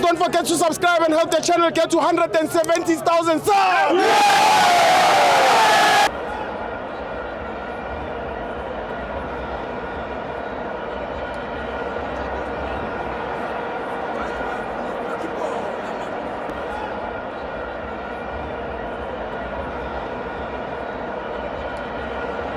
Don't forget to subscribe and help the channel get to 170,000 subs.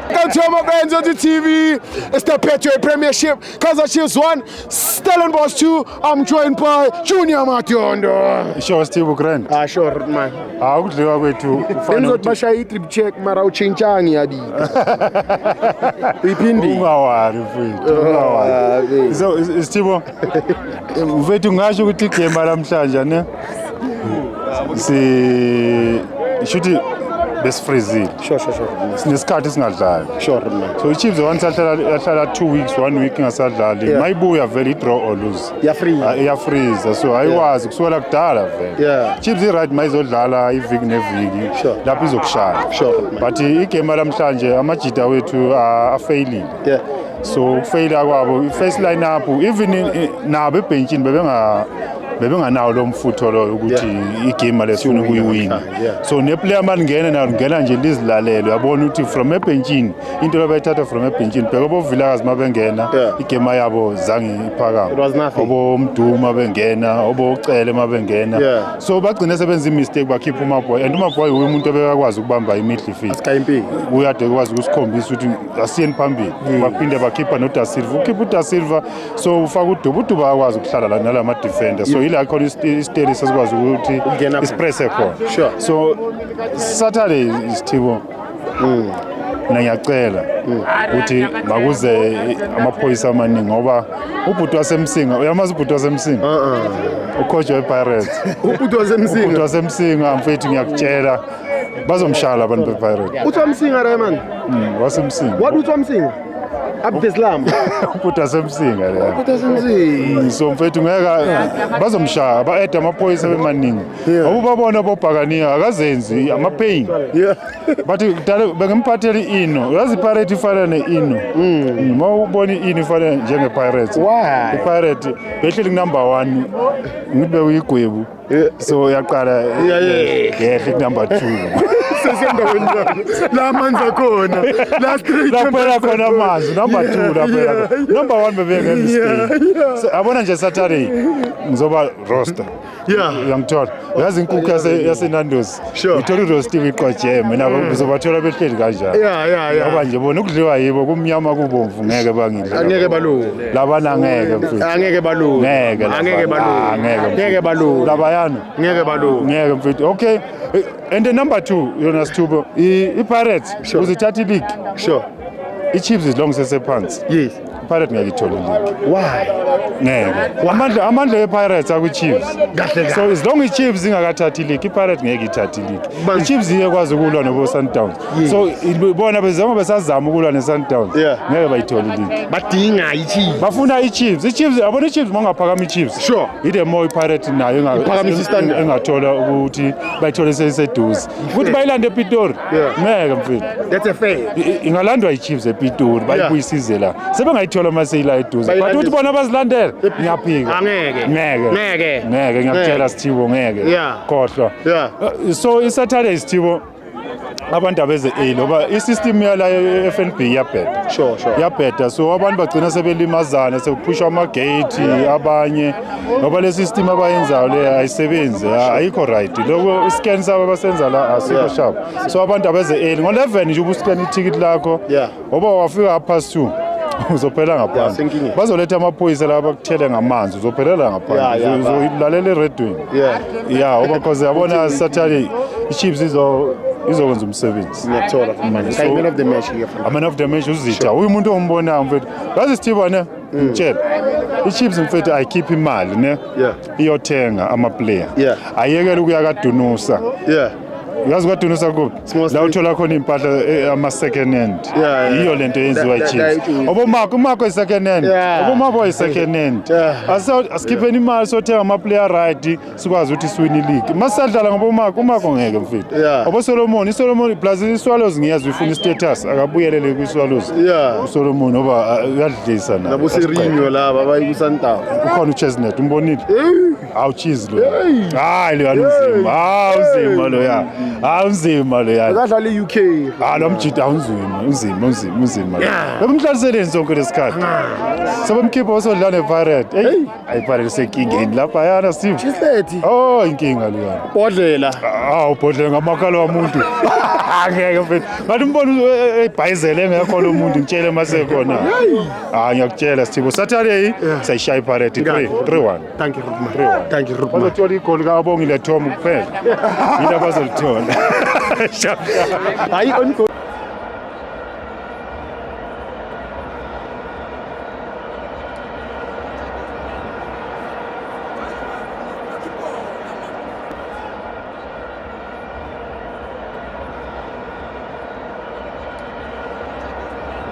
Welcome to my friends on the TV. It's the Betway Premiership. Kaizer Chiefs 1, Stellenbosch 2. I'm joined by Junior Mationdo. Sure Steve Grant. Ah, sure, man. Ah ukudliwa kwethu ufana Benzothi bashaya i-trip check mara utshintshanga iyabika. Uyiphindile. Ungawari mfethu, ungawari. So Steve mfethu ngasho ukuthi igame namhlanje ne si shuthi besifreezile. Sure. Sinesikhathi singadlali. Sure, man. So iChiefs once yahlala yahlala 2 weeks, 1 week ingasadlali. Yeah. Mayibuya vele i-draw or lose. Iyafreeze. Ah, iyafreeza so ayikwazi kusukela kudala vele. Chiefs i-right mayizodlala iviki neviki lapho izokushaya. But igame namhlanje amajita wethu afeyilile. So ukufeyila kwabo i-first line up even nabo ebhentshini bebenganawo lo mfutho lo ukuthi igame lesifuna ukuyiwina. So neplayer malingena nalo ngena nje lizilalele, uyabona ukuthi from ebhentshini into abayithatha from ebhentshini bheka boVilakazi mabengena igame yabo zange iphakame. It was nothing. Obomduma bengena, obocele mabengena. So bagcine sebenza imistake bakhipha uMaboy, and uMaboy uye umuntu obekakwazi ukubamba imidfield. Asikayimpi. Uyade ukwazi ukusikhombisa ukuthi asiyeni phambili. Baphinde bakhipha noDa Silva, ukhipha uDa Silva so ufaka uDuba, uDuba akwazi ukuhlala la nalama defender, so ila khona isiteli sesikwazi ukuthi Ukungena isipresse khona. Sure. So Saturday isithibo mina ngiyacela ukuthi makuze amaphoyisa amaningi ngoba ubhuti wasemsinga, uyamazi ubhuti wasemsinga? Ucoach wePirates. Ubhuti wasemsinga. Ubhuti wasemsinga mfethu, ngiyakutshela bazomshala abantu bePirates. Uthi wamsinga Raymond? Wasemsinga. What uthi wamsinga? Abdeslam. Ubhuti wasemsinga leya. Ubhuti wasemsinga. So mfethu ngeke bazomshaya, ba-ede amaphoyisa bemaningi. Ngoba ubabona bobhakaniya akazenzi ama-pain. But kudala bengimphathela i-Eno. Uyazi iPirate ifana ne-Eno. Uma ubona i-Eno ifana njenge-Pirates. Why? I-Pirate behleli ku-number 1. Ngithi bekuyigwebu. So yaqala yehle ku-number 2. Sesendaweni la amanzi akhona. La straight Laphela khona amanzi number 2 laphela. Number 1 bebenge mistake. So yabona nje Saturday ngizoba roster. Uyangithola. Yazi inkukhu yaseNando's. Ngithola iroast iqojeme nabo ngizobathola behleli kanjani. Ngoba nje bona ukudliwa yibo kumnyama kubomvu ngeke bangidle. Angeke balunge. Labana ngeke mfethu. Angeke balunge. Ngeke Angeke balunge. Ngeke. Ngeke balunge. Labayana. Ngeke balunge. Ngeke mfethu. Okay. And the number 2 yona Sithubo, iPirates uzithatha ileague. IChiefs is long sesephansi. iPirates ngeke ithole ileague. Why? Ngeke. Amandla ePirates akwiChiefs. Kahle. So as long iChiefs ingakathathi ileague, iPirates ngeke ithathe ileague. iChiefs iyekwazi ukulwa nobo Sundowns. So bona bezama besazama ukulwa neSundowns. Ngeke bayithole ileague. Badinga iChiefs. Bafuna iChiefs. iChiefs yabona iChiefs mangaphakama iChiefs. Ile more iPirates nayo engathola ukuthi bayithole seseduze. Ukuthi bayilande ePitori. Ngeke mfethu. That's a fair. Ingalandwa iChiefs ePitori bayibuyisize la. Sebengayithola maseyila eduze. But ukuthi bona bazilandela ngiyaphika. Angeke. Ngeke. Ngeke. Ngeke ngiyakutshela Sithibo ngeke. Khohlwa. So iSaturday Sithibo abantu abeze early ngoba isystem yala e-FNB iyabheda. Iyabheda, so abantu bagcina sebelimazana sekuphushwa ama-gate abanye ngoba le system abayenzayo le ayisebenzi, ayikho right. Lokho iscan sabo abasenza la asikho sharp. So abantu abeze early ngo-11 nje ubuscan ithikithi lakho ngoba wafika half past 2 uzophela ngaphandle. Bazoletha amaphoyisa la bakuthele ngamanzi uzophelela ngaphandle. Uzolalela eredweni. Yeah, ngoba because yabona Saturday iChiefs izokwenza umsebenzi. Ngiyakuthola. So, Man of the match here. Man of the match uzitha. Uyu umuntu ombonayo mfethu. Yazi Sithibo ne? Ngitshela. iChiefs mfethu ayikhiphi imali ne? Iyothenga ama player. Ayekele ukuya kaDunusa. Uyazi kwadunusa kuphi? La uthola khona impahla ama-second hand. Yiyo lento eyenziwa i-Chiefs. Obomako, uMako i-second hand. Obomako i-second hand. Asikhipheni imali sothenga ama-player right sikwazi ukuthi siwine i-league. Masisadlala ngobomako, uMako ngeke mfethu. Obo Solomon, iSolomon plus iSwallows ngiyezwa ifuna i-status, akabuyelele kwi-Swallows. USolomon ngoba uyadlisa naye. Nabo Serinho laba abayi ku-Sundowns. Ukhona uChesnett, umbonile? Hawu cheese lo. Hayi lo unzima. Hawu unzima lo ya. Hawu unzima lo ya. Akadlala e-UK. Hayi lo mjita awunzima, unzima, unzima, unzima. Bebumhlaliseleni sonke lesikhathi. Sebemkhipha osodlala nePirate. Hey, ayi Pirate senkingeni lapha yana Steve. Chislet. Oh inkinga lo ya. Bodlela. Ah ubhodlela ngamakhala wamuntu. Angeke mfethu. Ngathi umbona ebhayizele engekho lo muntu ngitshele mase khona. Ah ngiyakutshela Steve. Saturday sayishaya iPirate 3 3-1. Thank you Rukman. Thank you Rukman. Bazothola igoli kaBongile Tom kuphela. Yini abazolithola. Hayi on goal.